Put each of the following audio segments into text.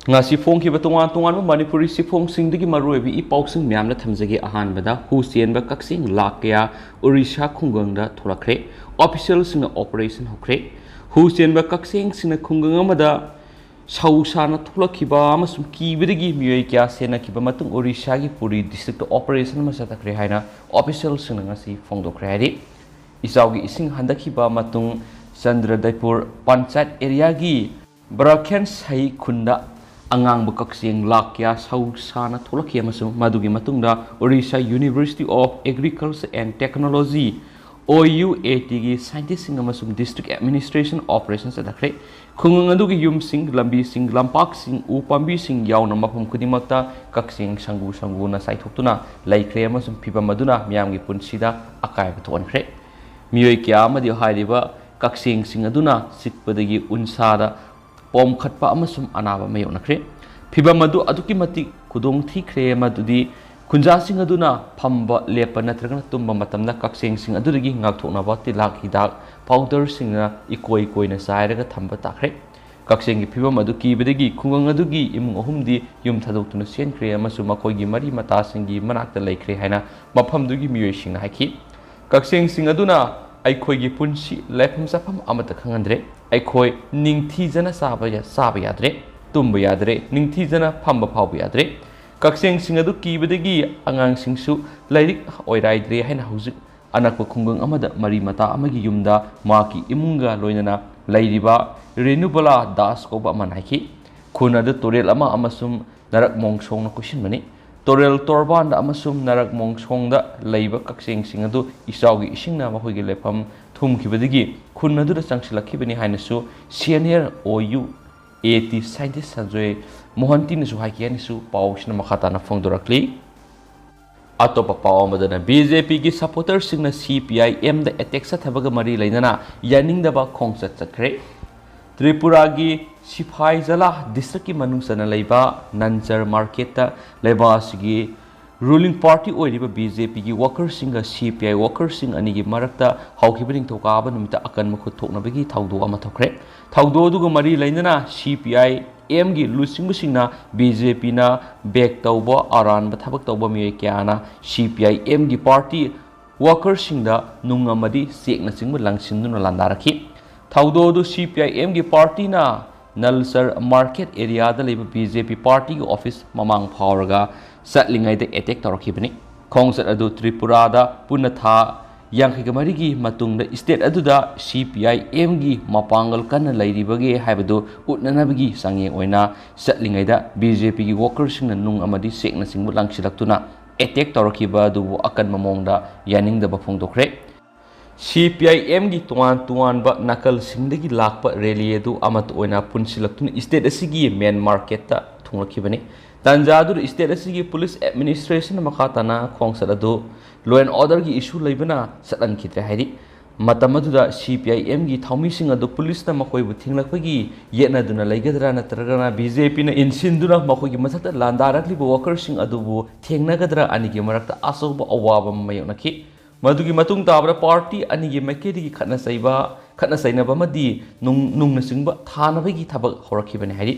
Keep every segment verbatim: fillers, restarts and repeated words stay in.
ꯉꯁꯤ ꯐꯣꯡꯈꯤꯕ ꯇꯣꯉꯥꯟ ꯇꯣꯉꯥꯟꯕ ꯃꯅꯤꯄꯨꯔꯤ ꯆꯦꯐꯣꯡꯁꯤꯡꯗꯒꯤ ꯃꯔꯨꯑꯣꯏꯕ ꯏ ꯄꯥꯎꯁꯤꯡ ꯃꯌꯥꯝꯗ ꯊꯝꯖꯒꯦ꯫ ꯑꯍꯥꯟꯕꯗ, ꯍꯨ ꯆꯦꯟꯕ ꯀꯛꯆꯦꯡ ꯂꯥꯈ ꯀꯌꯥ ꯑꯣꯔꯤꯁꯥ ꯈꯨꯡꯒꯪꯗ ꯊꯣꯛꯂꯛꯈ꯭ꯔꯦ꯫ ꯑꯣꯐꯤꯁꯤꯌꯦꯜꯁꯤꯡꯅ ꯑꯣꯄꯔꯦꯁꯟ ꯍꯧꯈ꯭ꯔꯦ꯫ ꯍꯨ ꯆꯦꯟꯕ ꯀꯛꯆꯦꯡꯁꯤꯡꯅ ꯈꯨꯡꯒꯪ ꯑꯃꯗ ꯁꯧ ꯁꯥꯅ ꯊꯣꯛꯂꯛꯈꯤꯕ ꯑꯃꯁꯨꯡ ꯀꯤꯕꯗꯒꯤ ꯃꯤꯑꯣꯏ ꯀꯌꯥ ꯁꯦꯟꯅꯈꯤꯕ ꯃꯇꯨꯡ ꯑꯣꯔꯤꯁꯥꯒꯤ ꯄꯨꯔꯤ ꯗꯤꯁꯇ꯭ꯔꯤꯛꯇ ꯑꯣꯄꯔꯦꯁꯟ ꯑꯃ ꯆꯠꯊꯈ꯭ꯔꯦ ꯍꯥꯏꯅ ꯑꯣꯐꯤꯁꯤꯌꯦꯜꯁꯤꯡꯅ ꯉꯁꯤ ꯐꯣꯡꯗꯣꯛꯈ꯭ꯔꯦ꯫ ꯍꯥꯏꯗꯤ, ꯏꯆꯥꯎꯒꯤ ꯏꯁꯤꯡ ꯍꯟꯊꯈꯤꯕ ꯃꯇꯨꯡ ꯆꯟꯗ꯭ꯔꯗꯩꯄꯨꯔ ꯄꯟꯆꯥꯌꯠ ꯑꯦꯔꯤꯌꯥꯒꯤ ꯕ꯭ꯔꯥꯈ꯭ꯌꯥꯟ ꯁꯍꯤ ꯈꯨꯟꯗ ꯑꯉꯥꯡꯕ ꯀꯛꯆꯦꯡ ꯂꯥꯈ ꯀꯌꯥ ꯁꯧ ꯁꯥꯅ ꯊꯣꯛꯂꯛꯈꯤ ꯑꯃꯁꯨꯡ ꯃꯗꯨꯒꯤ ꯃꯇꯨꯡꯗ Orissa University of Agriculture and Technology, O U A T, ꯒꯤ ꯁꯥꯏꯟꯇꯤꯁꯁꯤꯡ ꯑꯃꯁꯨꯡ ꯗꯤꯁꯇ꯭ꯔꯤꯛ ꯑꯦꯗꯃꯤꯅꯤꯁꯇ꯭ꯔꯦꯁꯟ ꯑꯣꯄꯔꯦꯁꯟ ꯆꯠꯊꯈ꯭ꯔꯦ꯫ ꯈꯨꯡꯒꯪ ꯑꯗꯨꯒꯤ ꯌꯨꯝꯁꯤꯡ, ꯂꯝꯕꯤꯁꯤꯡ, ꯂꯝꯄꯥꯛꯁꯤꯡ, ꯎ ꯄꯥꯝꯕꯤꯁꯤꯡ ꯌꯥꯎꯅ ꯃꯐꯝ ꯈꯨꯗꯤꯡꯃꯛꯇ ꯀꯛꯆꯦꯡ ꯁꯪꯒꯨ ꯁꯪꯒꯨꯅ ꯆꯥꯏꯊꯣꯛꯇꯨꯅ ꯂꯩꯈ꯭ꯔꯦ ꯑꯃꯁꯨꯡ ꯐꯤꯚꯝ ꯑꯗꯨꯅ ꯃꯤꯌꯥꯝꯒꯤ ꯄꯨꯟꯁꯤꯗ ꯑꯀꯥꯏꯕ ꯊꯣꯛꯍꯟꯈ꯭ꯔꯦ꯫ ꯃꯤꯑꯣꯏ ꯀꯌꯥ ꯑꯃꯗꯤ ꯍꯥꯏꯔꯤꯕ ꯀꯛꯆꯦꯡꯁꯤꯡ ꯑꯗꯨꯅ ꯆꯤꯛꯄꯗꯒꯤ ꯎꯟꯁꯥꯗ ꯄꯣꯝꯈꯠꯄ ꯑꯃꯁꯨꯡ ꯑꯅꯥꯕ ꯃꯥꯌꯣꯛꯅꯈ꯭ꯔꯦ꯫ ꯐꯤꯚꯝ ꯑꯗꯨ ꯑꯗꯨꯛꯀꯤ ꯃꯇꯤꯛ ꯈꯨꯗꯣꯡ ꯊꯤꯈ꯭ꯔꯦ ꯃꯗꯨꯗꯤ ꯈꯨꯟꯖꯥꯁꯤꯡ ꯑꯗꯨꯅ ꯐꯝꯕ, ꯂꯦꯞꯄ ꯅꯠꯇ꯭ꯔꯒꯅ ꯇꯨꯝꯕ ꯃꯇꯝꯗ ꯀꯛꯆꯦꯡꯁꯤꯡ ꯑꯗꯨꯗꯒꯤ ꯉꯥꯛꯊꯣꯛꯅꯕ ꯇꯤꯜꯍꯥꯠ ꯍꯤꯗꯥꯛ ꯄꯥꯎꯗꯔꯁꯤꯡꯅ ꯏꯀꯣꯏ ꯀꯣꯏꯅ ꯆꯥꯏꯔꯒ ꯊꯝꯕ ꯇꯥꯈ꯭ꯔꯦ꯫ ꯀꯛꯆꯦꯡꯒꯤ ꯐꯤꯚꯝ ꯑꯗꯨ ꯀꯤꯕꯗꯒꯤ ꯈꯨꯡꯒꯪ ꯑꯗꯨꯒꯤ ꯏꯃꯨꯡ ꯑꯍꯨꯝꯗꯤ ꯌꯨꯝ ꯊꯥꯗꯣꯛꯇꯨꯅ ꯆꯦꯟꯈ꯭ꯔꯦ ꯑꯃꯁꯨꯡ ꯃꯈꯣꯏꯒꯤ ꯃꯔꯤ ꯃꯇꯥꯁꯤꯡꯒꯤ ꯃꯅꯥꯛꯇ ꯂꯩꯈ꯭ꯔꯦ ꯍꯥꯏꯅ ꯃꯐꯝꯗꯨꯒꯤ ꯃꯤꯑꯣꯏꯁꯤꯡꯅ ꯍꯥꯏꯈꯤ꯫ ꯀꯛꯆꯦꯡꯁꯤꯡ ꯑꯗꯨꯅ ꯑꯩꯈꯣꯏꯒꯤ ꯄꯨꯟꯁꯤ, ꯂꯩꯐꯝ ꯆꯥꯐꯝ ꯑꯃꯠꯇ ꯈꯪꯍꯟꯗ꯭ꯔꯦ꯫ ꯑꯩꯈꯣꯏ ꯅꯤꯡꯊꯤꯖꯅ ꯆꯥꯕ ꯌꯥ-, ꯆꯥꯕ ꯌꯥꯗ꯭ꯔꯦ, ꯇꯨꯝꯕ ꯌꯥꯗ꯭ꯔꯦ, ꯅꯤꯡꯊꯤꯖꯅ ꯐꯝꯕ ꯐꯥꯎꯕ ꯌꯥꯗ꯭ꯔꯦ꯫ ꯀꯛꯆꯦꯡꯁꯤꯡ ꯑꯗꯨ ꯀꯤꯕꯗꯒꯤ ꯑꯉꯥꯡꯁꯤꯡꯁꯨ ꯂꯥꯏꯔꯤꯛ ꯑꯣꯏꯔꯥꯏꯗ꯭ꯔꯦ ꯍꯥꯏꯅ ꯍꯧꯖꯤꯛ ꯑꯅꯛꯄ ꯈꯨꯡꯒꯪ ꯑꯃꯗ ꯃꯔꯤ ꯃꯇꯥ ꯑꯃꯒꯤ ꯌꯨꯝꯗ ꯃꯍꯥꯛꯀꯤ ꯏꯃꯨꯡꯒ ꯂꯣꯏꯅꯅ ꯂꯩꯔꯤꯕ ꯔꯦꯅꯨꯕꯂꯥ ꯗꯥꯁ ꯀꯧꯕ ꯑꯃꯅ ꯍꯥꯏꯈꯤ꯫ ꯈꯨꯟ ꯑꯗꯨ ꯇꯨꯔꯦꯜ ꯑꯃ ꯑꯃꯁꯨꯡ ꯅꯔꯛ ꯃꯣꯡꯁꯣꯡꯅ ꯀꯣꯏꯁꯤꯟꯕꯅꯤ꯫ ꯇꯨꯔꯦꯜ ꯇꯣꯔꯕꯥꯟꯗ ꯑꯃꯁꯨꯡ ꯅꯔꯛ ꯃꯣꯡꯁꯣꯡꯗ ꯂꯩꯕ ꯀꯛꯆꯦꯡꯁꯤꯡ ꯑꯗꯨ ꯏꯆꯥꯎꯒꯤ ꯏꯁꯤꯡꯅ ꯃꯈꯣꯏꯒꯤ ꯂꯩꯐꯝ ꯊꯨꯝꯈꯤꯕꯗꯒꯤ ꯈꯨꯟ ꯑꯗꯨꯗ ꯆꯪꯁꯤꯜꯂꯛꯈꯤꯕꯅꯤ ꯍꯥꯏꯅꯁꯨ senior O U A T scientist Sanjoy ꯃꯣꯍꯟꯇꯤꯅꯁꯨ ꯍꯥꯏꯈꯤ ꯍꯥꯏꯅꯁꯨ ꯄꯥꯎꯁꯤꯅ ꯃꯈꯥ ꯇꯥꯅ ꯐꯣꯡꯗꯣꯔꯛꯂꯤ꯫ ꯑꯇꯣꯞꯄ ꯄꯥꯎ ꯑꯃꯗꯅ, B J P ꯒꯤ ꯁꯄꯣꯔꯇꯔꯁꯤꯡꯅ C P I M ꯗ ꯑꯦꯇꯦꯛ ꯆꯠꯊꯕꯒ ꯃꯔꯤ ꯂꯩꯅꯅ ꯌꯥꯅꯤꯡꯗꯕ ꯈꯣꯡꯆꯠ ꯆꯠꯈ꯭ꯔꯦ꯫ ꯇ꯭ꯔꯤꯄꯨꯔꯥꯒꯤ ꯁꯤꯐꯥꯏꯖꯂꯥ ꯗꯤꯁꯇ꯭ꯔꯤꯛꯀꯤ ꯃꯅꯨꯡ ꯆꯟꯅ ꯂꯩꯕ ꯅꯟꯆꯔ ꯃꯥꯔꯀꯦꯠꯇ ꯂꯩꯕꯥꯛ ꯑꯁꯤꯒꯤ ꯔꯨꯂꯤꯡ ꯄꯥꯔꯇꯤ ꯑꯣꯏꯔꯤꯕ B J P ꯒꯤ ꯋꯥꯀꯔꯁꯤꯡꯒ C P I ꯋꯥꯀꯔꯁꯤꯡ ꯑꯅꯤꯒꯤ ꯃꯔꯛꯇ ꯍꯧꯈꯤꯕ ꯅꯤꯡꯊꯧꯀꯥꯕ ꯅꯨꯃꯤꯠꯇ ꯑꯀꯟꯕ ꯈꯨꯠ ꯊꯣꯛꯅꯕꯒꯤ ꯊꯧꯗꯣꯛ ꯑꯃ ꯊꯣꯛꯈ꯭ꯔꯦ꯫ ꯊꯧꯗꯣꯛ ꯑꯗꯨꯒ ꯃꯔꯤ ꯂꯩꯅꯅ C P I ꯑꯦꯝꯒꯤ ꯂꯨꯆꯤꯡꯕꯁꯤꯡꯅ ꯕꯤ ꯖꯦ ꯄꯤꯅ ꯕꯦꯛ ꯇꯧꯕ ꯑꯔꯥꯟꯕ ꯊꯕꯛ ꯇꯧꯕ ꯃꯤꯑꯣꯏ ꯀꯌꯥꯅ ꯁꯤ ꯄꯤ ꯑꯥꯏ ꯑꯦꯝꯒꯤ ꯄꯥꯔꯇꯤ ꯋꯥꯀꯔꯁꯤꯡꯗ ꯅꯨꯡ ꯑꯃꯗꯤ ꯆꯦꯛꯅꯆꯤꯡꯕ ꯂꯪꯁꯤꯟꯗꯨꯅ ꯂꯥꯟꯗꯥꯔꯛꯈꯤ꯫ ꯊꯧꯗꯣꯛ ꯑꯗꯨ ꯁꯤ ꯄꯤ ꯑꯥꯏ ꯑꯦꯝꯒꯤ ꯄꯥꯔꯇꯤꯅ ꯅꯜꯁꯔ ꯃꯥꯔꯀꯦꯠ ꯑꯦꯔꯤꯌꯥꯗ ꯂꯩꯕ ꯕꯤ ꯖꯦ ꯄꯤ ꯄꯥꯔꯇꯤꯒꯤ ꯑꯣꯐꯤꯁ ꯃꯃꯥꯡ ꯐꯥꯎꯔꯒ ꯆꯠꯂꯤꯉꯩꯗ ꯑꯦꯇꯦꯛ ꯇꯧꯔꯛꯈꯤꯕꯅꯤ꯫ ꯈꯣꯡꯆꯠ ꯑꯗꯨ ꯇ꯭ꯔꯤꯄꯨꯔꯥꯗ ꯄꯨꯟꯅ ꯊꯥ ꯌꯥꯡꯈꯩꯒ ꯃꯔꯤꯒꯤ ꯃꯇꯨꯡꯗ ꯏꯁꯇꯦꯠ ꯑꯗꯨꯗ ꯁꯤ ꯄꯤ ꯑꯥꯏ ꯑꯦꯝꯒꯤ ꯃꯄꯥꯡꯒꯜ ꯀꯟꯅ ꯂꯩꯔꯤꯕꯒꯦ ꯍꯥꯏꯕꯗꯨ ꯎꯠꯅꯅꯕꯒꯤ ꯆꯥꯡꯌꯦꯡ ꯑꯣꯏꯅ ꯆꯠꯂꯤꯉꯩꯗ ꯕꯤ ꯖꯦ ꯄꯤꯒꯤ ꯋꯥꯀꯔꯁꯤꯡꯅ ꯅꯨꯡ ꯑꯃꯗꯤ ꯆꯦꯛꯅꯆꯤꯡꯕ ꯂꯪꯁꯤꯜꯂꯛꯇꯨꯅ ꯑꯦꯇꯦꯛ ꯇꯧꯔꯛꯈꯤꯕ ꯑꯗꯨꯕꯨ ꯑꯀꯟꯕ ꯃꯑꯣꯡꯗ ꯌꯥꯅꯤꯡꯗꯕ ꯐꯣꯡꯗꯣꯛꯈ꯭ꯔꯦ꯫ ꯁꯤ ꯄꯤ ꯑꯥꯏ ꯑꯦꯝꯒꯤ ꯇꯣꯉꯥꯟ ꯇꯣꯉꯥꯟꯕ ꯅꯥꯀꯜꯁꯤꯡꯗꯒꯤ ꯂꯥꯛꯄ ꯔꯦꯂꯤ ꯑꯗꯨ ꯑꯃꯠꯇ ꯑꯣꯏꯅ ꯄꯨꯟꯁꯤꯜꯂꯛꯇꯨꯅ ꯏꯁꯇꯦꯠ ꯑꯁꯤꯒꯤ ꯃꯦꯟ ꯃꯥꯔꯀꯦꯠꯇ ꯊꯨꯡꯂꯛꯈꯤꯕꯅꯤ꯫ ꯇꯥꯟꯖꯥ ꯑꯗꯨꯗ ꯏꯁꯇꯦꯠ ꯑꯁꯤꯒꯤ ꯄꯨꯂꯤꯁ ꯑꯦꯗꯃꯤꯅꯤꯁꯇ꯭ꯔꯦꯁꯟꯅ ꯃꯈꯥ ꯇꯥꯅ ꯈꯣꯡꯆꯠ ꯑꯗꯨ ꯂꯣ ꯑꯦꯟ ꯑꯣꯔꯗꯔꯒꯤ ꯏꯁꯨ ꯂꯩꯕꯅ ꯆꯠꯍꯟꯈꯤꯗ꯭ꯔꯦ ꯍꯥꯏꯔꯤ꯫ ꯃꯇꯝ ꯑꯗꯨꯗ ꯁꯤ ꯄꯤ ꯑꯥꯏ ꯑꯦꯝꯒꯤ ꯊꯧꯃꯤꯁꯤꯡ ꯑꯗꯨ ꯄꯨꯂꯤꯁꯅ ꯃꯈꯣꯏꯕꯨ ꯊꯦꯡꯂꯛꯄꯒꯤ ꯌꯦꯠꯅꯗꯨꯅ ꯂꯩꯒꯗ꯭ꯔꯥ ꯅꯠꯇ꯭ꯔꯒꯅ ꯕꯤ ꯖꯦ ꯄꯤꯅ ꯏꯟꯁꯤꯟꯗꯨꯅ ꯃꯈꯣꯏꯒꯤ ꯃꯊꯛꯇ ꯂꯥꯟꯗꯥꯔꯛꯂꯤꯕ ꯋꯥꯀꯔꯁꯤꯡ ꯑꯗꯨꯕꯨ ꯊꯦꯡꯅꯒꯗ꯭ꯔꯥ ꯑꯅꯤꯒꯤ ꯃꯔꯛꯇ ꯑꯆꯧꯕ ꯑꯋꯥꯕ ꯑꯃ ꯃꯥꯌꯣꯛꯅꯈꯤ꯫ ꯃꯗꯨꯒꯤ ꯃꯇꯨꯡ ꯇꯥꯕꯗ ꯄꯥꯔꯇꯤ ꯑꯅꯤꯒꯤ ꯃꯥꯏꯀꯩꯗꯒꯤ ꯈꯠꯅ ꯆꯩꯕ, ꯈꯠꯅ ꯆꯩꯅꯕ ꯑꯃꯗꯤ ꯅꯨꯡ-, ꯅꯨꯡꯅꯆꯤꯡꯕ ꯊꯥꯅꯕꯒꯤ ꯊꯕꯛ ꯍꯧꯔꯛꯈꯤꯕꯅꯤ ꯍꯥꯏꯔꯤ꯫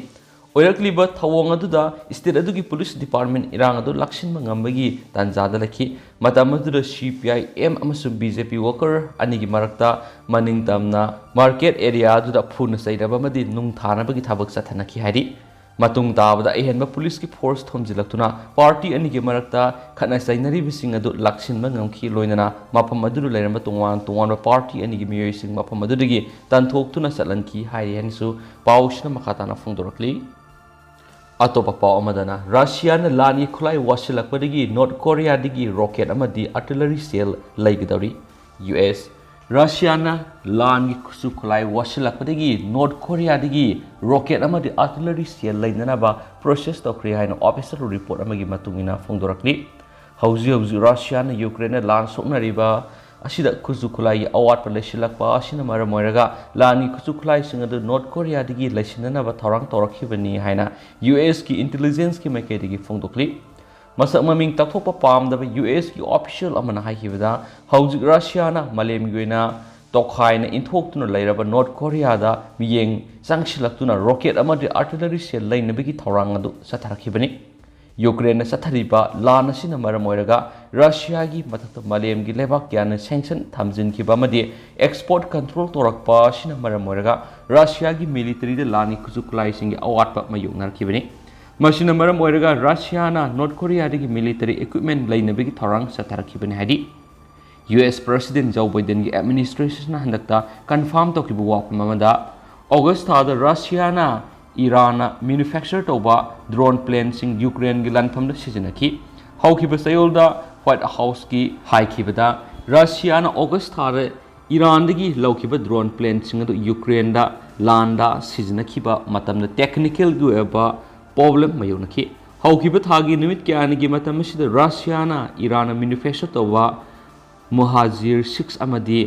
ꯑꯣꯏꯔꯛꯂꯤꯕ ꯊꯧꯑꯣꯡ ꯑꯗꯨꯗ ꯏꯁꯇꯦꯠ ꯑꯗꯨꯒꯤ ꯄꯨꯂꯤꯁ ꯗꯤꯄꯥꯔꯠꯃꯦꯟ ꯏꯔꯥꯡ ꯑꯗꯨ ꯂꯥꯛꯁꯤꯟꯕ ꯉꯝꯕꯒꯤ ꯇꯥꯟꯖꯥꯗ ꯂꯩꯈꯤ꯫ ꯃꯇꯝ ꯑꯗꯨꯗ ꯁꯤ ꯄꯤ ꯑꯥꯏ ꯑꯦꯝ ꯑꯃꯁꯨꯡ ꯕꯤ ꯖꯦ ꯄꯤ ꯋꯥꯀꯔ ꯑꯅꯤꯒꯤ ꯃꯔꯛꯇ ꯃꯅꯤꯡ ꯇꯝꯅ ꯃꯥꯔꯀꯦꯠ ꯑꯦꯔꯤꯌꯥ ꯑꯗꯨꯗ ꯐꯨꯅ ꯆꯩꯅꯕ ꯑꯃꯗꯤ ꯅꯨꯡ ꯊꯥꯅꯕꯒꯤ ꯊꯕꯛ ꯆꯠꯊꯅꯈꯤ ꯍꯥꯏꯔꯤ꯫ ꯃꯇꯨꯡ ꯇꯥꯕꯗ ꯑꯍꯦꯟꯕ ꯄꯨꯂꯤꯁꯀꯤ ꯐꯣꯔꯁ ꯊꯣꯝꯖꯤꯜꯂꯛꯇꯨꯅ ꯄꯥꯔꯇꯤ ꯑꯅꯤꯒꯤ ꯃꯔꯛꯇ ꯈꯠꯅ ꯆꯩꯅꯔꯤꯕꯁꯤꯡ ꯑꯗꯨ ꯂꯥꯛꯁꯤꯟꯕ ꯉꯝꯈꯤ, ꯂꯣꯏꯅꯅ ꯃꯐꯝ ꯑꯗꯨꯗ ꯂꯩꯔꯝꯕ ꯇꯣꯉꯥꯟ ꯇꯣꯉꯥꯟꯕ ꯄꯥꯔꯇꯤ ꯑꯅꯤꯒꯤ ꯃꯤꯑꯣꯏꯁꯤꯡ ꯃꯐꯝ ꯑꯗꯨꯗꯒꯤ ꯇꯥꯟꯊꯣꯛꯇꯨꯅ ꯆꯠꯍꯟꯈꯤ ꯍꯥꯏꯔꯤ ꯍꯥꯏꯅꯁꯨ ꯄꯥꯎꯁꯤꯅ ꯃꯈꯥ ꯇꯥꯅ ꯐꯣꯡꯗꯣꯔꯛꯂꯤ꯫ ꯑꯇꯣꯞꯄ ꯄꯥꯎ ꯑꯃꯗꯅ, ꯔꯁꯤꯌꯥꯅ ꯂꯥꯟꯒꯤ ꯈꯨꯠꯂꯥꯏ ꯋꯥꯁꯤꯜꯂꯛꯄꯗꯒꯤ ꯅꯣꯔꯠ ꯀꯣꯔꯤꯌꯥꯗꯒꯤ ꯔꯣꯀꯦꯠ ꯑꯃꯗꯤ ꯑꯥꯔꯇꯤꯂꯔꯤ ꯁꯦꯜ ꯂꯩꯒꯗꯧꯔꯤ꯫ ꯌꯨ ꯑꯦꯁ, ꯔꯁꯤꯌꯥꯅ ꯂꯥꯟꯒꯤ ꯈꯨꯠꯁꯨ ꯈꯨꯠꯂꯥꯏ ꯋꯥꯁꯤꯜꯂꯛꯄꯗꯒꯤ ꯅꯣꯔꯠ ꯀꯣꯔꯤꯌꯥꯗꯒꯤ ꯔꯣꯀꯦꯠ ꯑꯃꯗꯤ ꯑꯥꯔꯇꯤꯂꯔꯤ ꯁꯦꯜ ꯂꯩꯅꯅꯕ ꯄ꯭ꯔꯣꯁꯦꯁ ꯇꯧꯈ꯭ꯔꯦ ꯍꯥꯏꯅ ꯑꯣꯐꯤꯁꯤꯌꯦꯜ ꯔꯤꯄꯣꯔꯠ ꯑꯃꯒꯤ ꯃꯇꯨꯡ ꯏꯟꯅ ꯐꯣꯡꯗꯣꯔꯛꯂꯤ꯫ ꯍꯧꯖꯤꯛ ꯍꯧꯖꯤꯛ ꯔꯁꯤꯌꯥꯅ ꯌꯨꯀ꯭ꯔꯦꯟꯗ ꯂꯥꯟ ꯁꯣꯛꯅꯔꯤꯕ ꯑꯁꯤꯗ ꯈꯨꯠꯁꯨ ꯈꯨꯠꯂꯥꯏꯒꯤ ꯑꯋꯥꯠꯄ ꯂꯩꯁꯤꯜꯂꯛꯄ ꯑꯁꯤꯅ ꯃꯔꯝ ꯑꯣꯏꯔꯒ ꯂꯥꯟꯒꯤ ꯈꯨꯠꯁꯨ ꯈꯨꯠꯂꯥꯏꯁꯤꯡ ꯑꯗꯨ ꯅꯣꯔꯠ ꯀꯣꯔꯤꯌꯥꯗꯒꯤ ꯂꯩꯁꯤꯟꯅꯅꯕ ꯊꯧꯔꯥꯡ ꯇꯧꯔꯛꯈꯤꯕꯅꯤ ꯍꯥꯏꯅ ꯌꯨ ꯑꯦꯁꯀꯤ ꯏꯟꯇꯦꯂꯤꯖꯦꯟꯁꯀꯤ ꯃꯥꯏꯀꯩꯗꯒꯤ ꯐꯣꯡꯗꯣꯛꯂꯤ꯫ ꯃꯁꯛ ꯃꯃꯤꯡ ꯇꯥꯛꯊꯣꯛꯄ ꯄꯥꯝꯗꯕ ꯌꯨ ꯑꯦꯁꯀꯤ ꯑꯣꯐꯤꯁꯤꯌꯦꯜ ꯑꯃꯅ ꯍꯥꯏꯈꯤꯕꯗ, ꯍꯧꯖꯤꯛ ꯔꯁꯤꯌꯥꯅ ꯃꯥꯂꯦꯝꯒꯤ ꯑꯣꯏꯅ ꯇꯣꯈꯥꯏꯅ ꯏꯟꯊꯣꯛꯇꯨꯅ ꯂꯩꯔꯕ ꯅꯣꯔꯠ ꯀꯣꯔꯤꯌꯥꯗ ꯃꯤꯠꯌꯦꯡ ꯆꯪꯁꯤꯜꯂꯛꯇꯨꯅ ꯔꯣꯀꯦꯠ ꯑꯃꯗꯤ ꯑꯥꯔꯇꯤꯂꯔꯤ ꯁꯦꯜ ꯂꯩꯅꯕꯒꯤ ꯊꯧꯔꯥꯡ ꯑꯗꯨ ꯆꯠꯊꯔꯛꯈꯤꯕꯅꯤ꯫ ꯌꯨꯀ꯭ꯔꯦꯟꯅ ꯆꯠꯊꯔꯤꯕ ꯂꯥꯟ ꯑꯁꯤꯅ ꯃꯔꯝ ꯑꯣꯏꯔꯒ ꯔꯁꯤꯌꯥꯒꯤ ꯃꯊꯛꯇ ꯃꯥꯂꯦꯝꯒꯤ ꯂꯩꯕꯥꯛ ꯀꯌꯥꯅ ꯁꯦꯡꯁꯟ ꯊꯝꯖꯤꯟꯈꯤꯕ ꯑꯃꯗꯤ ꯑꯦꯛꯁꯄꯣꯔꯠ ꯀꯟꯇ꯭ꯔꯣꯜ ꯇꯧꯔꯛꯄ ꯑꯁꯤꯅ ꯃꯔꯝ ꯑꯣꯏꯔꯒ ꯔꯁꯤꯌꯥꯒꯤ ꯃꯤꯂꯤꯇꯔꯤꯗ ꯂꯥꯟꯒꯤ ꯈꯨꯠꯁꯨ ꯈꯨꯠꯂꯥꯏꯁꯤꯡꯒꯤ ꯑꯋꯥꯠꯄ ꯃꯥꯌꯣꯛꯅꯔꯛꯈꯤꯕꯅꯤ꯫ ꯃꯁꯤꯅ ꯃꯔꯝ ꯑꯣꯏꯔꯒ ꯔꯁꯤꯌꯥꯅ ꯅꯣꯔꯠ ꯀꯣꯔꯤꯌꯥꯗꯒꯤ ꯃꯤꯂꯤꯇꯔꯤ ꯏꯀ꯭ꯋꯤꯞꯃꯦꯟ ꯂꯩꯅꯕꯒꯤ ꯊꯧꯔꯥꯡ ꯆꯠꯊꯔꯛꯈꯤꯕꯅꯤ ꯍꯥꯏꯔꯤ꯫ ꯌꯨ ꯑꯦꯁ ꯄ꯭ꯔꯁꯤꯗꯦꯟ ꯖꯣ ꯕꯥꯏꯗꯦꯟꯒꯤ ꯑꯦꯗꯃꯤꯅꯤꯁꯇ꯭ꯔꯦꯁꯟꯅ ꯍꯟꯗꯛꯇ ꯀꯟꯐꯥꯔꯝ ꯇꯧꯈꯤꯕ ꯋꯥꯐꯝ ꯑꯃꯗ, ꯑꯣꯒꯁ ꯊꯥꯗ ꯔꯁꯤꯌꯥꯅ ꯏꯔꯥꯟꯅ ꯃꯦꯅꯨꯐꯦꯛꯆꯔ ꯇꯧꯕ ꯗ꯭ꯔꯣꯟ ꯄ꯭ꯂꯦꯟꯁꯤꯡ ꯌꯨꯀ꯭ꯔꯦꯟꯒꯤ ꯂꯥꯟꯐꯝꯗ ꯁꯤꯖꯤꯟꯅꯈꯤ꯫ ꯍꯧꯈꯤꯕ ꯆꯌꯣꯜꯗ ꯋꯥꯏꯠ ꯍꯥꯎꯁꯀꯤ ꯍꯥꯏꯈꯤꯕꯗ, ꯔꯁꯤꯌꯥꯅ ꯑꯣꯒꯁ ꯊꯥꯗ ꯏꯔꯥꯟꯗꯒꯤ ꯂꯧꯈꯤꯕ ꯗ꯭ꯔꯣꯟ ꯄ꯭ꯂꯦꯟꯁꯤꯡ ꯑꯗꯨ ꯌꯨꯀ꯭ꯔꯦꯟꯗ ꯂꯥꯟꯗ ꯁꯤꯖꯤꯟꯅꯈꯤꯕ ꯃꯇꯝꯗ ꯇꯦꯛꯅꯤꯀꯦꯜꯒꯤ ꯑꯣꯏꯕ ꯄ꯭ꯔꯣꯕ꯭ꯂꯦꯝ ꯃꯥꯌꯣꯛꯅꯈꯤ꯫ ꯍꯧꯈꯤꯕ ꯊꯥꯒꯤ ꯅꯨꯃꯤꯠ ꯀꯌꯥꯅꯤꯒꯤ ꯃꯇꯝ ꯑꯁꯤꯗ ꯔꯁꯤꯌꯥꯅ ꯏꯔꯥꯟꯅ ꯃꯦꯅꯨꯐꯦꯛꯆꯔ ꯇꯧꯕ ꯃꯨꯍꯥꯖꯤꯔ ꯁꯤꯛꯁ ꯑꯃꯗꯤ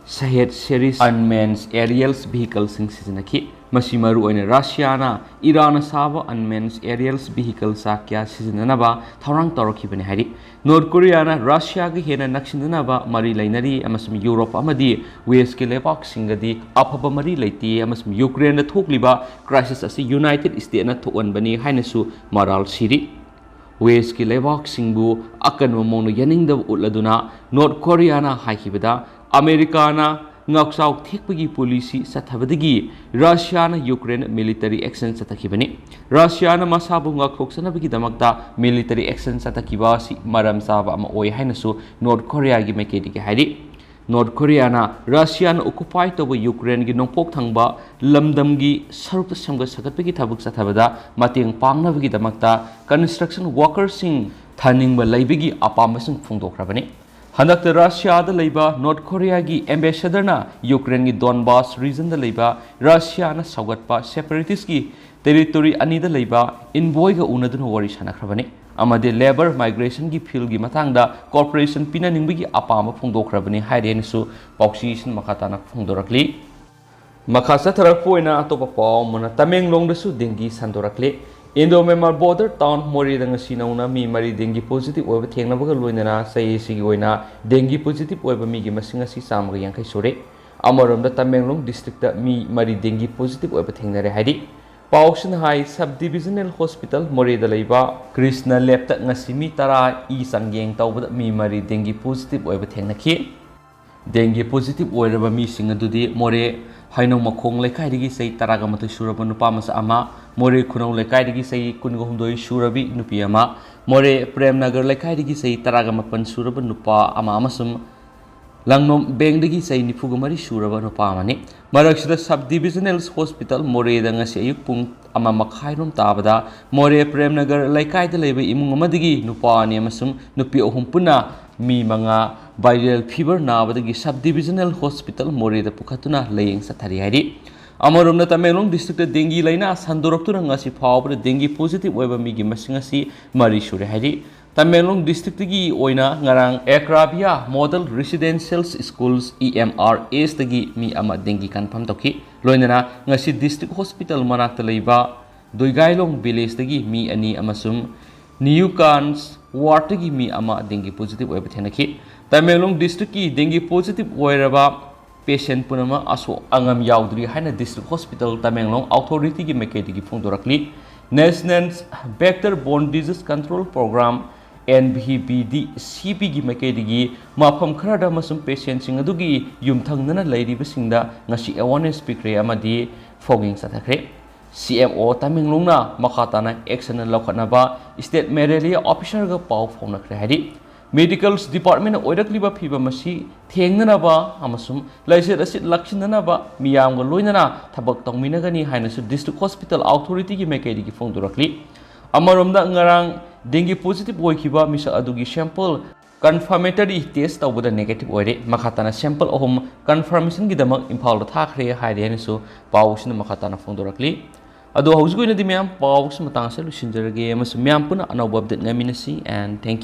ꯁꯍꯦꯗ ꯁꯦꯔꯤꯁ ꯑꯟꯃꯦꯟꯁ ꯑꯦꯔꯤꯌꯦꯜꯁ ꯚꯤꯍꯤꯀꯜꯁꯤꯡ ꯁꯤꯖꯤꯟꯅꯈꯤ꯫ ꯃꯁꯤ ꯃꯔꯨꯑꯣꯏꯅ ꯔꯁꯤꯌꯥꯅ ꯏꯔꯥꯟꯅ ꯁꯥꯕ ꯑꯟꯃꯦꯟꯁ ꯑꯦꯔꯤꯌꯦꯜꯁ ꯚꯤꯍꯤꯀꯜ ꯆꯥꯛ ꯀꯌꯥ ꯁꯤꯖꯤꯟꯅꯅꯕ ꯊꯧꯔꯥꯡ ꯇꯧꯔꯛꯈꯤꯕꯅꯤ ꯍꯥꯏꯔꯤ꯫ ꯅꯣꯔꯠ ꯀꯣꯔꯤꯌꯥꯅ ꯔꯁꯤꯌꯥꯒ ꯍꯦꯟꯅ ꯅꯛꯁꯤꯟꯅꯅꯕ ꯃꯔꯤ ꯂꯩꯅꯔꯤ ꯑꯃꯁꯨꯡ ꯌꯨꯔꯣꯞ ꯑꯃꯗꯤ ꯋꯦꯁꯀꯤ ꯂꯩꯕꯥꯛꯁꯤꯡꯒꯗꯤ ꯑꯐꯕ ꯃꯔꯤ ꯂꯩꯇꯦ ꯑꯃꯁꯨꯡ ꯌꯨꯀ꯭ꯔꯦꯟꯗ ꯊꯣꯛꯂꯤꯕ ꯀ꯭ꯔꯥꯏꯁꯤꯁ ꯑꯁꯤ ꯌꯨꯅꯥꯏꯇꯦꯗ ꯁ꯭ꯇꯦꯠꯅ ꯊꯣꯛꯍꯟꯕꯅꯤ ꯍꯥꯏꯅꯁꯨ ꯃꯔꯥꯜ ꯁꯤꯔꯤ꯫ ꯋꯦꯁꯀꯤ ꯂꯩꯕꯥꯛꯁꯤꯡꯕꯨ ꯑꯀꯟꯕ ꯃꯑꯣꯡꯗ ꯌꯥꯅꯤꯡꯗꯕ ꯎꯠꯂꯗꯨꯅ ꯅꯣꯔꯠ ꯀꯣꯔꯤꯌꯥꯅ ꯍꯥꯏꯈꯤꯕꯗ, ꯑꯃꯦꯔꯤꯀꯥꯅ ꯉꯥꯛꯆꯥꯎ ꯊꯦꯛꯄꯒꯤ ꯄꯣꯂꯤꯁꯤ ꯆꯠꯊꯕꯗꯒꯤ ꯔꯁꯤꯌꯥꯅ ꯌꯨꯀ꯭ꯔꯦꯟ ꯃꯤꯂꯤꯇꯔꯤ ꯑꯦꯛꯁꯟ ꯆꯠꯊꯈꯤꯕꯅꯤ꯫ ꯔꯁꯤꯌꯥꯅ ꯃꯁꯥꯕꯨ ꯉꯥꯛꯊꯣꯛꯆꯅꯕꯒꯤꯗꯃꯛꯇ ꯃꯤꯂꯤꯇꯔꯤ ꯑꯦꯛꯁꯟ ꯆꯠꯊꯈꯤꯕ ꯑꯁꯤ ꯃꯔꯝ ꯆꯥꯕ ꯑꯃ ꯑꯣꯏ ꯍꯥꯏꯅꯁꯨ ꯅꯣꯔꯠ ꯀꯣꯔꯤꯌꯥꯒꯤ ꯃꯥꯏꯀꯩꯗꯒꯤ ꯍꯥꯏꯔꯤ꯫ ꯅꯣꯔꯠ ꯀꯣꯔꯤꯌꯥꯅ ꯔꯁꯤꯌꯥꯅ ꯑꯣꯀꯨꯄꯥꯏ ꯇꯧꯕ ꯌꯨꯀ꯭ꯔꯦꯟꯒꯤ ꯅꯣꯡꯄꯣꯛ ꯊꯪꯕ ꯂꯝꯗꯝꯒꯤ ꯁꯔꯨꯛꯇ ꯁꯦꯝꯒꯠ ꯁꯥꯒꯠꯄꯒꯤ ꯊꯕꯛ ꯆꯠꯊꯕꯗ ꯃꯇꯦꯡ ꯄꯥꯡꯅꯕꯒꯤꯗꯃꯛꯇ ꯀꯟꯁꯇ꯭ꯔꯛꯁꯟ ꯋꯥꯀꯔꯁꯤꯡ ꯊꯥꯅꯤꯡꯕ ꯂꯩꯕꯒꯤ ꯑꯄꯥꯝꯕꯁꯤꯡ ꯐꯣꯡꯗꯣꯛꯈ꯭ꯔꯕꯅꯤ꯫ ꯍꯟꯗꯛꯇ ꯔꯁꯤꯌꯥꯗ ꯂꯩꯕ ꯅꯣꯔꯠ ꯀꯣꯔꯤꯌꯥꯒꯤ ꯑꯦꯝꯕꯦꯁꯦꯗꯔꯅ ꯌꯨꯀ꯭ꯔꯦꯟꯒꯤ ꯗꯣꯟꯕꯥꯁ ꯔꯤꯖꯟꯗ ꯂꯩꯕ ꯔꯁꯤꯌꯥꯅ ꯁꯧꯒꯠꯄ ꯁꯦꯄꯔꯦꯇꯤꯁꯀꯤ ꯇꯦꯔꯤꯇꯣꯔꯤ ꯑꯅꯤꯗ ꯂꯩꯕ ꯏꯟꯕꯣꯏꯒ ꯎꯅꯗꯨꯅ ꯋꯥꯔꯤ ꯁꯥꯟꯅꯈ꯭ꯔꯕꯅꯤ ꯑꯃꯗꯤ ꯂꯦꯕꯔ ꯃꯥꯏꯒ꯭ꯔꯦꯁꯟꯒꯤ ꯐꯤꯜꯒꯤ ꯃꯇꯥꯡꯗ ꯀꯣꯔꯄꯣꯔꯦꯁꯟ ꯄꯤꯅꯅꯤꯡꯕꯒꯤ ꯑꯄꯥꯝꯕ ꯐꯣꯡꯗꯣꯛꯈ꯭ꯔꯕꯅꯤ ꯍꯥꯏꯔꯤ ꯍꯥꯏꯅꯁꯨ ꯄꯥꯎꯆꯦꯁꯤꯡ ꯃꯈꯥ ꯇꯥꯅ ꯐꯣꯡꯗꯣꯔꯛꯂꯤ꯫ ꯃꯈꯥ ꯆꯠꯊꯔꯛꯄ ꯑꯣꯏꯅ ꯑꯇꯣꯞꯄ ꯄꯥꯎ ꯑꯃꯅ, ꯇꯃꯦꯡꯂꯣꯡꯗꯁꯨ ꯗꯦꯡꯒꯤ ꯁꯟꯗꯣꯔꯛꯂꯦ꯫ ꯏꯟꯗꯣ ꯃ꯭ꯌꯥꯟꯃꯥꯔ ꯕꯣꯔꯗꯔ ꯇꯥꯎꯟ ꯃꯣꯔꯦꯗ ꯉꯁꯤ ꯅꯧꯅ ꯃꯤ ꯃꯔꯤ ꯗꯦꯡꯒꯤ ꯄꯣꯖꯤꯇꯤꯚ ꯑꯣꯏꯕ ꯊꯦꯡꯅꯕꯒ ꯂꯣꯏꯅꯅ ꯆꯍꯤ ꯑꯁꯤꯒꯤ ꯑꯣꯏꯅ ꯗꯦꯡꯒꯤ ꯄꯣꯖꯤꯇꯤꯚ ꯑꯣꯏꯕ ꯃꯤꯒꯤ ꯃꯁꯤꯡ ꯑꯁꯤ ꯆꯥꯝꯃꯒ ꯌꯥꯡꯈꯩ ꯁꯨꯔꯦ꯫ ꯑꯃꯔꯣꯝꯗ ꯇꯃꯦꯡꯂꯣꯡ districtꯇ ꯃꯤ ꯃꯔꯤ dengue positive ꯑꯣꯏꯕ ꯊꯦꯡꯅꯔꯦ ꯍꯥꯏꯔꯤ꯫ ꯄꯥꯎꯁꯤꯅ ꯍꯥꯏ, sub divisional hospital ꯃꯣꯔꯦꯗ ꯂꯩꯕ ꯀ꯭ꯔꯤꯁꯅ labꯇ ꯉꯁꯤ ꯃꯤ ꯇꯔꯥ ꯏ ꯆꯥꯡꯌꯦꯡ ꯇꯧꯕꯗ ꯃꯤ ꯃꯔꯤ dengue positive ꯑꯣꯏꯕ ꯊꯦꯡꯅꯈꯤ꯫ Dengue positive ꯑꯣꯏꯔꯕ ꯃꯤꯁꯤꯡ ꯑꯗꯨꯗꯤ ꯃꯣꯔꯦ ꯍꯩꯅꯧ ꯃꯈꯣꯡ ꯂꯩꯀꯥꯏꯗꯒꯤ ꯆꯍꯤ ꯇꯔꯥꯒ ꯃꯥꯊꯣꯏ ꯁꯨꯔꯕ ꯅꯨꯄꯥ ꯃꯆꯥ ꯑꯃ, ꯃꯣꯔꯦ ꯈꯨꯅꯧ ꯂꯩꯀꯥꯏꯗꯒꯤ ꯆꯍꯤ ꯀꯨꯟꯒ ꯍꯨꯝꯗꯣꯏ ꯁꯨꯔꯕꯤ ꯅꯨꯄꯤ ꯑꯃ, ꯃꯣꯔꯦ ꯄ꯭ꯔꯦꯝꯅꯒꯔ ꯂꯩꯀꯥꯏꯗꯒꯤ ꯆꯍꯤ ꯇꯔꯥꯒ ꯃꯥꯄꯟ ꯁꯨꯔꯕ ꯅꯨꯄꯥ ꯑꯃ ꯑꯃꯁꯨꯡ ꯂꯥꯡꯅꯣꯝ ꯕꯦꯡꯗꯒꯤ ꯆꯍꯤ ꯅꯤꯐꯨꯒ ꯃꯔꯤ ꯁꯨꯔꯕ ꯅꯨꯄꯥ ꯑꯃꯅꯤ꯫ ꯃꯔꯛꯁꯤꯗ sub divisional hospital ꯃꯣꯔꯦꯗ ꯉꯁꯤ ꯑꯌꯨꯛ ꯄꯨꯡ ꯑꯃ ꯃꯈꯥꯏꯔꯣꯝ ꯇꯥꯕꯗ ꯃꯣꯔꯦ ꯄ꯭ꯔꯦꯝꯅꯒꯔ ꯂꯩꯀꯥꯏꯗ ꯂꯩꯕ ꯏꯃꯨꯡ ꯑꯃꯗꯒꯤ ꯅꯨꯄꯥ ꯑꯅꯤ ꯑꯃꯁꯨꯡ ꯅꯨꯄꯤ ꯑꯍꯨꯝ ꯄꯨꯟꯅ ꯃꯤ ꯃꯉꯥ viral fever ꯅꯥꯕꯗꯒꯤ sub divisional hospital ꯃꯣꯔꯦꯗ ꯄꯨꯈꯠꯇꯨꯅ ꯂꯥꯌꯦꯡ ꯆꯠꯊꯔꯤ ꯍꯥꯏꯔꯤ꯫ ꯑꯃꯔꯣꯝꯗ ꯇꯃꯦꯡꯂꯣꯡ districtꯇ dengue ꯂꯥꯏꯅꯥ ꯁꯟꯗꯣꯔꯛꯇꯨꯅ ꯉꯁꯤ ꯐꯥꯎꯕꯗ dengue positive ꯑꯣꯏꯕ ꯃꯤꯒꯤ ꯃꯁꯤꯡ ꯑꯁꯤ ꯃꯔꯤ ꯁꯨꯔꯦ ꯍꯥꯏꯔꯤ꯫ ꯇꯃꯦꯡꯂꯣꯡ districtꯇꯒꯤ ꯑꯣꯏꯅ ꯉꯔꯥꯡ ꯑꯦꯀ꯭ꯔꯥꯕꯤꯌꯥ Model Residential Schools, E M R S ꯇꯒꯤ ꯃꯤ ꯑꯃ dengue confirm ꯇꯧꯈꯤ꯫ ꯂꯣꯏꯅꯅ ꯉꯁꯤ district hospital ꯃꯅꯥꯛꯇ ꯂꯩꯕ ꯗꯣꯏꯒꯥꯏꯂꯣꯡ villageꯇꯒꯤ ꯃꯤ ꯑꯅꯤ ꯑꯃꯁꯨꯡ ꯅ꯭ꯌꯨ ꯀꯥꯟꯁ ꯋꯥꯔꯗꯇꯒꯤ ꯃꯤ ꯑꯃ dengue positive ꯑꯣꯏꯕ ꯊꯦꯡꯅꯈꯤ꯫ ꯇꯃꯦꯡꯂꯣꯡ districtꯀꯤ dengue positive ꯑꯣꯏꯔꯕ patient ꯄꯨꯝꯅꯃꯛ ꯑꯁꯣꯛ ꯑꯉꯥꯝ ꯌꯥꯎꯗ꯭ꯔꯤ ꯍꯥꯏꯅ district hospital ꯇꯃꯦꯡꯂꯣꯡ authorityꯒꯤ ꯃꯥꯏꯀꯩꯗꯒꯤ ꯐꯣꯡꯗꯣꯔꯛꯂꯤ꯫ National Vector Borne Disease Control Program, N V B D C P ꯒꯤ ꯃꯥꯏꯀꯩꯗꯒꯤ ꯃꯐꯝ ꯈꯔꯗ ꯑꯃꯁꯨꯡ patientꯁꯤꯡ ꯑꯗꯨꯒꯤ ꯌꯨꯝꯊꯪꯅꯅ ꯂꯩꯔꯤꯕꯁꯤꯡꯗ ꯉꯁꯤ awareness ꯄꯤꯈ꯭ꯔꯦ ꯑꯃꯗꯤ fogging ꯆꯠꯊꯈ꯭ꯔꯦ꯫ C M O ꯇꯃꯦꯡꯂꯣꯡꯅ ꯃꯈꯥ ꯇꯥꯅ action ꯂꯧꯈꯠꯅꯕ state malaria officerꯒ ꯄꯥꯎ ꯐꯥꯎꯅꯈ꯭ꯔꯦ ꯍꯥꯏꯔꯤ꯫ Medicals department ꯑꯣꯏꯔꯛꯂꯤꯕ ꯐꯤꯕꯝ ꯑꯁꯤ ꯊꯦꯡꯅꯅꯕ ꯑꯃꯁꯨꯡ ꯂꯥꯏꯆꯠ ꯑꯁꯤ ꯂꯥꯛꯁꯤꯟꯅꯅꯕ ꯃꯤꯌꯥꯝꯒ ꯂꯣꯏꯅꯅ ꯊꯕꯛ ꯇꯧꯃꯤꯟꯅꯒꯅꯤ ꯍꯥꯏꯅꯁꯨ district hospital authorityꯒꯤ ꯃꯥꯏꯀꯩꯗꯒꯤ ꯐꯣꯡꯗꯣꯔꯛꯂꯤ꯫ ꯑꯃꯔꯣꯝꯗ ꯉꯔꯥꯡ dengue positive ꯑꯣꯏꯈꯤꯕ ꯃꯤꯁꯛ ꯑꯗꯨꯒꯤ sample confirmatory test ꯇꯧꯕꯗ negative ꯑꯣꯏꯔꯦ꯫ ꯃꯈꯥ ꯇꯥꯅ sample ꯑꯍꯨꯝ confirmationꯒꯤꯗꯃꯛ ꯏꯝꯐꯥꯜꯗ ꯊꯥꯈ꯭ꯔꯦ ꯍꯥꯏꯔꯦ ꯍꯥꯏꯅꯁꯨ ꯄꯥꯎꯁꯤꯅ ꯃꯈꯥ ꯇꯥꯅ ꯐꯣꯡꯗꯣꯔꯛꯂꯤ꯫ ꯑꯗꯣ ꯍꯧꯖꯤꯛꯀꯤ ꯑꯣꯏꯅꯗꯤ ꯃꯌꯥꯝ ꯄꯥꯎꯁꯤ ꯃꯇꯥꯡ ꯑꯁꯤꯗ ꯂꯣꯏꯁꯤꯟꯖꯔꯒꯦ ꯑꯃꯁꯨꯡ ꯃꯌꯥꯝ ꯄꯨꯟꯅ ꯑꯅꯧꯕ update ꯉꯥꯏꯃꯤꯟꯅꯁꯤ and thank you꯫